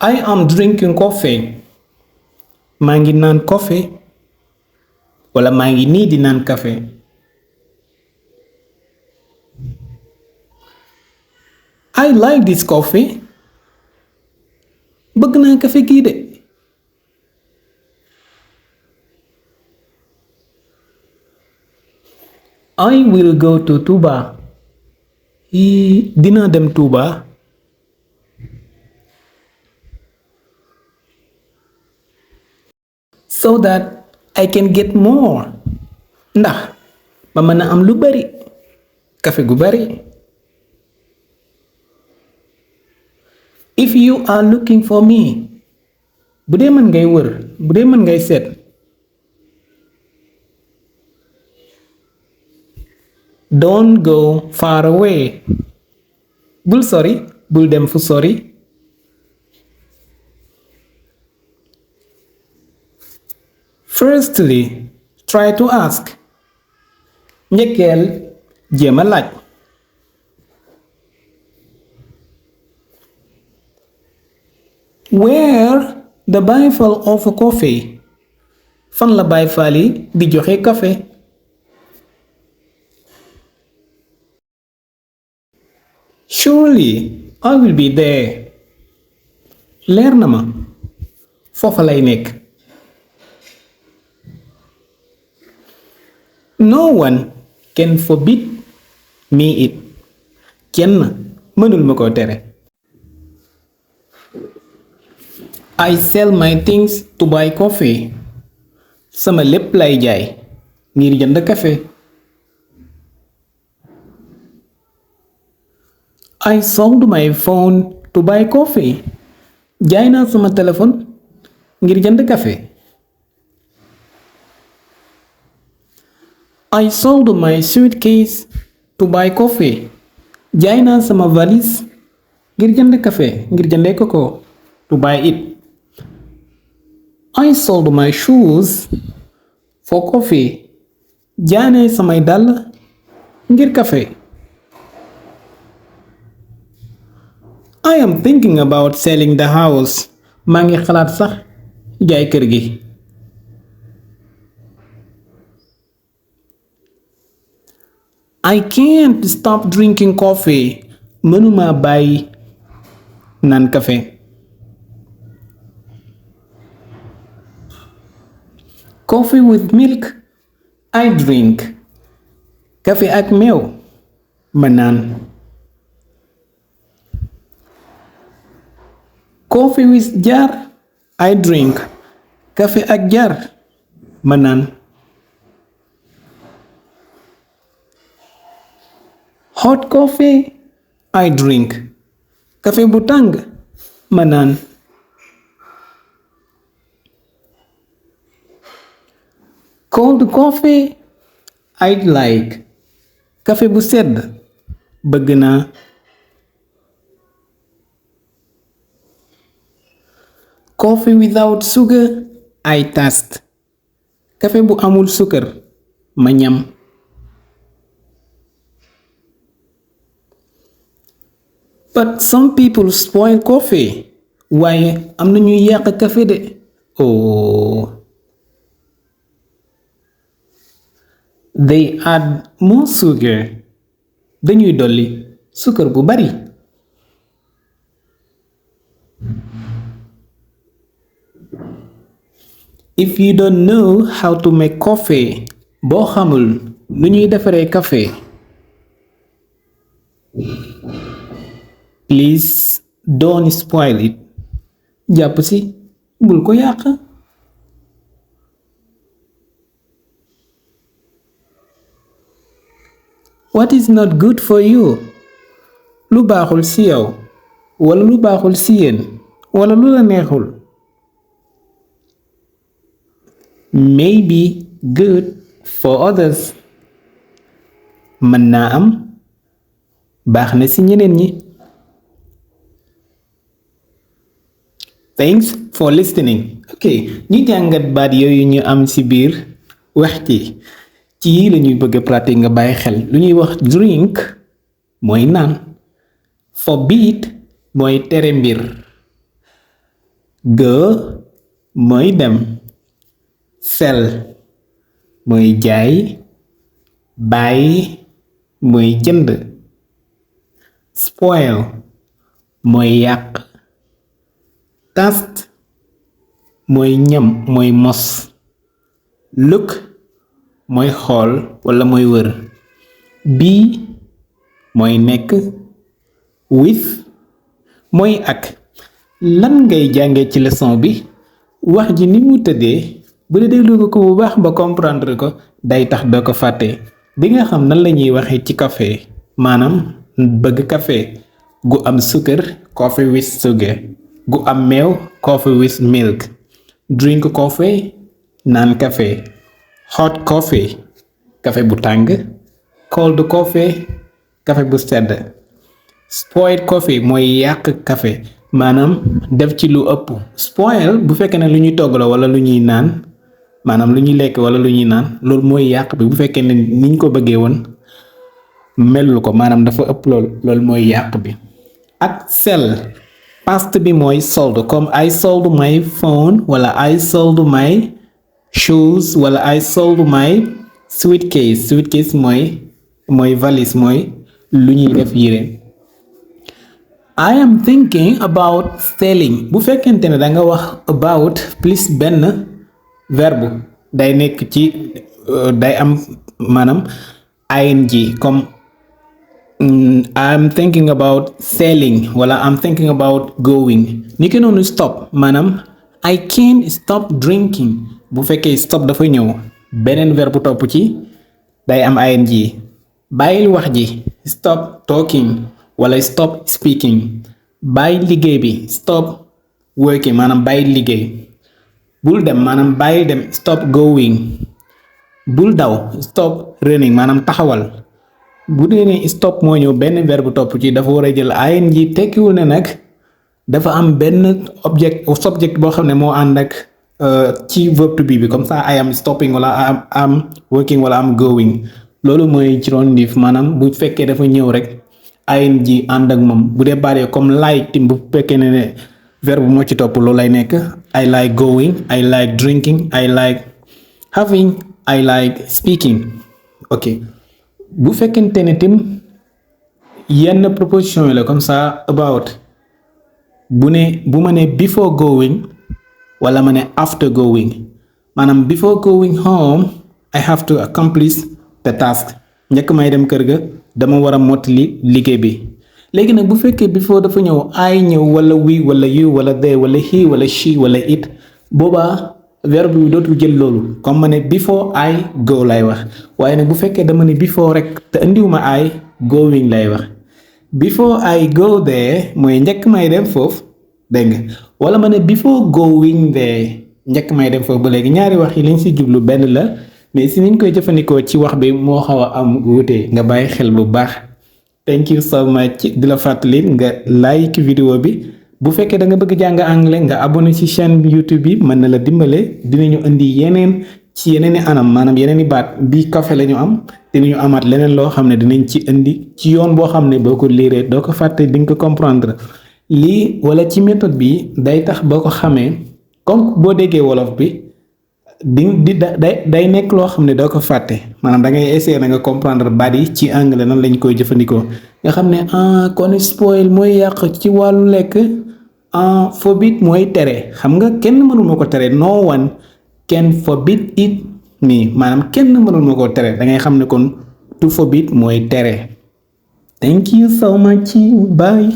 I am drinking coffee. maa ngi naan coffee wala maa ngi nii di naan café. I like this coffee. bëgg naa café gii de. I will go to Touba. Dinaa dem Touba. So that I can get more. ndax ma mën a am lu bari. café gu bari. If you are looking for me. bu dee mën ngay wër, bu dee mën ngay seet. Don't go far away. bul sori, bul dem fu sori. Firstly, try to ask. njëkkeel jéem a laaj. Where the buyfal of a coffee. fan la buyfal yi di joxe café. Surely I will be there. leer na ma foofa lay nekk. No one can forbid me it. kenn mënul ma koo tere. I sell my things to buy coffee. sama lépp lay jaay ngir jënd café. I sold my phone to buy coffee. jaay naa sama téléphone ngir jënd café. I sold my suitcase to buy coffee. jaay naa sama valise ngir jënd café ngir jëndee ko to buy it. I sold my shoes for coffee. jaay naa samay dàll ngir café. I am thinking about selling the house. maa ngi xalaat sax jaay kër gi. I can't stop drinking coffee. mënuma bàyyi naan café. Coffee with milk I drink. café ak meew ma naan. Coffee with jar I drink. café ak jar ma naan. Hot coffee I drink. café bu tàng ma naan. Cold coffee I like. café bu sedd bëgg naa. Coffee without sugar I taste. café bu amul sukar ma ñam. But some people spoil coffee. waaye am na ñuy yàq café de. They add more sugar. dañuy dolli sukar bu bari. If you don't know how to make coffee. boo xamul nu ñuy defaree café. Please don't spoil it. jàpp si bul ko yàq. What is not good for you. lu baaxul ci yow wala lu baaxul ci yéen wala lu la neexul. May be good for others. mën naa am baax na ci ñeneen ñi. Thanks for listening. ok ñu jàngat baat yooyu ñu am ci biir wax ci lañuy bëgg a pratique nga bàyyi xel. lu ñuy wax drink mooy naan. forbid mooy tere mbir. go mooy dem, sell mooy jaay, buy mooy jënd, spoil mooy yàq, taste mooy ñam mooy mos, look mooy xool walla mooy wër, be mooy nekk, with mooy ak. Lan ngay jàngee ci leçon bi? wax ji ni mu tëddee bu dee déglu ko bu baax ba comprendre ko day tax doo ko fàtte. di nga xam nan la ñuy waxee ci café maanaam bëgg café gu am sukkar coffee with sugar, gu am meew coffee with milk, drink coffee naan café, hot coffee café bu tàng, cold coffee café bu sedd, spoiled coffee mooy yàq café maanaam def ci lu ëpp. spoil bu fekkee ne lu ñuy togg la wala lu ñuy naan maanaam lu ñuy lekk wala lu ñuy naan loolu mooy yàq bi bu fekkee ne niñ ko bëggee woon melul ko maanaam dafa ëpp loolu mooy yàq bi. ak sell past bi mooy sold comme I sold my phone wala I sold my shoes wala I sold my suitcase mooy valise mooy lu ñuy def yére. I am thinking about selling bu fekkente ne da nga wax about plus benn verbe day nekk ci day am maanaam ing comme I'm thinking about selling wala I'm thinking about going. ni ki noonu stop maanaam I can't stop drinking bu fekkee stop dafa ñëw beneen verbe bu topp ci day am ing. bàyyil wax ji stop talking wala stop speaking. bàyyi liggéey bi stop working maanaam bàyyi liggéey. bul dem maanaam bàyyi dem stop going. bul daw stop running maanaam taxawal. bu dee ne stop moo ñëw benn verbe bu topp ci dafa war a jël ing tekkiwul ne nag dafa am benn subject boo xam ne moo ànd ak ci verbe to be bi comme ça I am stopping wala I am working wala am going. loolu mooy ci ron diif maanaam bu fekkee dafa ñëw rek ing ànd ak moom. bu dee baaree comme like tim bu fekkee ne verbe moo ci topp loolu lay nekk I like going, I like drinking, I like having, I like speaking. ok bu fekkente ne tim yenn proposition yi la comme ça about bu ma ne before going wala ma ne after going maanaam before going home I have to accomplish the task. njëkk may dem kër ga dama war a mottali liggéey bi. léegi nag bu fekkee before dafa ñëw I ñëw wala we wala you wala they wala he wala she wala it boobaa verbe bi dootul jël loolu comme ma ne before I go lay wax. waaye nag bu fekkee dama ne before rek te indiwuma I going lay wax. before I go there mooy njëkk may dem foofu dégg nga wala ma ne before going there njëkk may dem foofu ba léegi ñaari wax yi lañ si jublu benn la. mais si niñ koy jëfandikoo ci wax bi moo xaw a am wuute nga bàyyi xel bu baax. thank you so much di la fàttali nga like vidéo bi bu fekkee da nga bëgg jàng anglais nga abonné ci chaîne bi YouTube bi mën na la dimbale dinañu indi yeneen ci yeneen i anam maanaam yeneen i baat bii kafe la ñu am dinañu amaat leneen loo xam ne dinañ ci indi ci yoon boo xam ne boo ko liiree doo ko fàtte di nga ko comprendre lii wala ci méthode bi day tax boo ko xamee comme boo déggee wolof bi. day nekk loo xam ne doo ko fàtte maanaam da ngay essayer na nga comprendre baat yi ci anglais nan lañ koy jëfandikoo nga xam ne kon spoil mooy yàq ci wàllu lekk forbid mooy tere xam nga kenn mënul ma ko tere no one can forbid it me maanaam kenn mënul ma ko tere da ngay xam ne kon to forbid mooy tere. thank you so much bye.